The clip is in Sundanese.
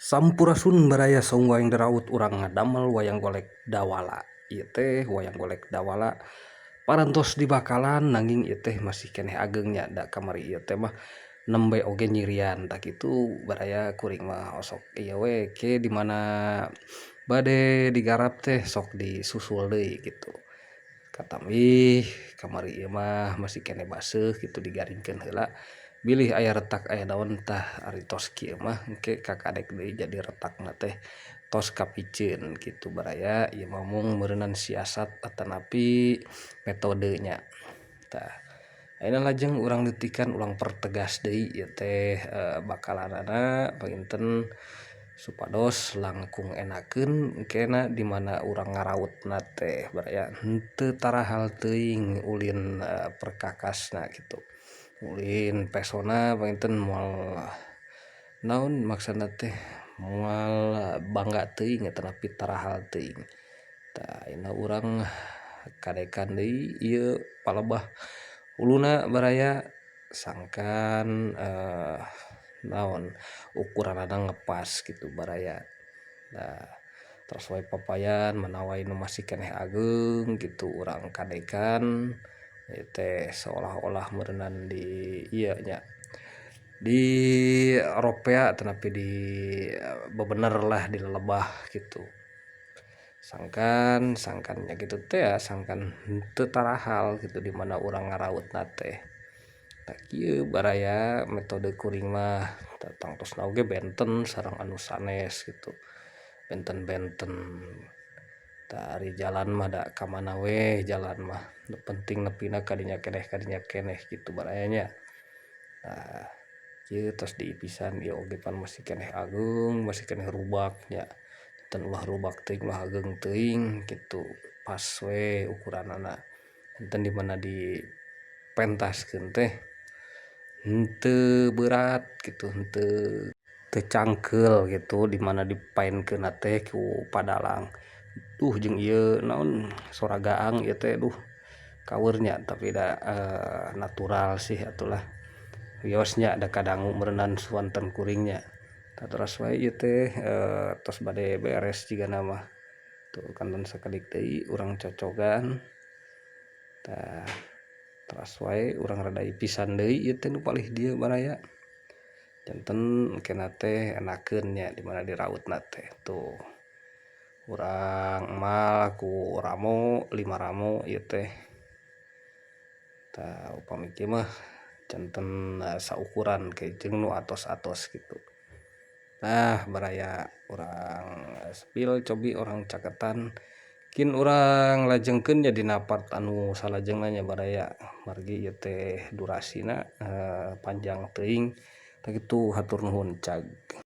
Sampurasun baraya saung wayang daraut urang ngadamel wayang golek dawala. Ieu teh wayang golek dawala parantos dibakalan nanging ieu teh masih keneh ageng nya da kamari ieu teh mah nembe oge nyirian tah kitu baraya kuring mah osok ieu we ke di mana bade digarap teh sok disusul deui kitu. Katamih kamari ieu mah masih keneh baseuh kitu digaringkeun heula bilih aya retak aya daun tah ari tos kieu mah engke kakadek deui jadi retakna teh tos kapiceun kitu baraya ieu mah mung meureunan siasat atanapi metode nya. Tah ayeuna lajeng urang leutikan urang pertegas deui ieu teh bakalanana panginten supados langkung enakeun engkena di mana urang ngarautna teh baraya henteu tarahal teuing ulin perkakasna kitu. Ulin pesona panginten moal naon maksudna teh moal bangga teuing atanapi tarahal teuing. Tah ayeuna urang kadekan deui ieu palebah uluna baraya sangkan naon ukuranana ngepas kitu baraya. Nah tos we papayan manawi nu masih keneh ageung kitu urang kadekan ieu teh seolah-olah meureunan di ieu nya di ropea atanapi di bebener lah di lelebah kitu. Sangkan sangkan nya kitu teh ya sangkan henteu tarahal kitu di mana urang ngarautna teh. Tah kieu baraya metode kuring mah tangtosna oge benten sareng anu sanes kitu benten-benten. Tah ari jalan mah da ka mana we jalan mah nu penting nepina kadinya keneh kitu baraya nya. Tah kieu tos diipisan ieu oge pan masih keneh ageung masih keneh rubak nya teu ulah rubak teuing ulah ageung teuing kitu pas we ukuranana. Janten di mana dipentaskeun teh henteu berat kitu henteu teu cangkeul kitu di mana dipaenkeunna teh ku padalang. Duh jeung ieu naon sora gaang ieu teh duh kaeur nya tapi da natural sih atulah wios nya da kadangu meureunan suanten kuring nya. Tah teras wae ieu teh tos bade beres jigana mah tuh kanten sakedik deui urang cocogan. Tah teras wae urang rada ipisan deui ieu teh nu palih dieu baraya janten engkena teh enakeun nya di mana dirautna teh tuh. Urang emal ku ramo 5 ramo ieu teh. Tah upami kieu mah janten saukuran ke jeung nu atos-atos kitu. Nah baraya urang spill cobi urang caketan kin urang lajengkeun nya dina part anu salajengna nya baraya margi ieu teh durasina panjang teuing tah kitu hatur nuhun cag.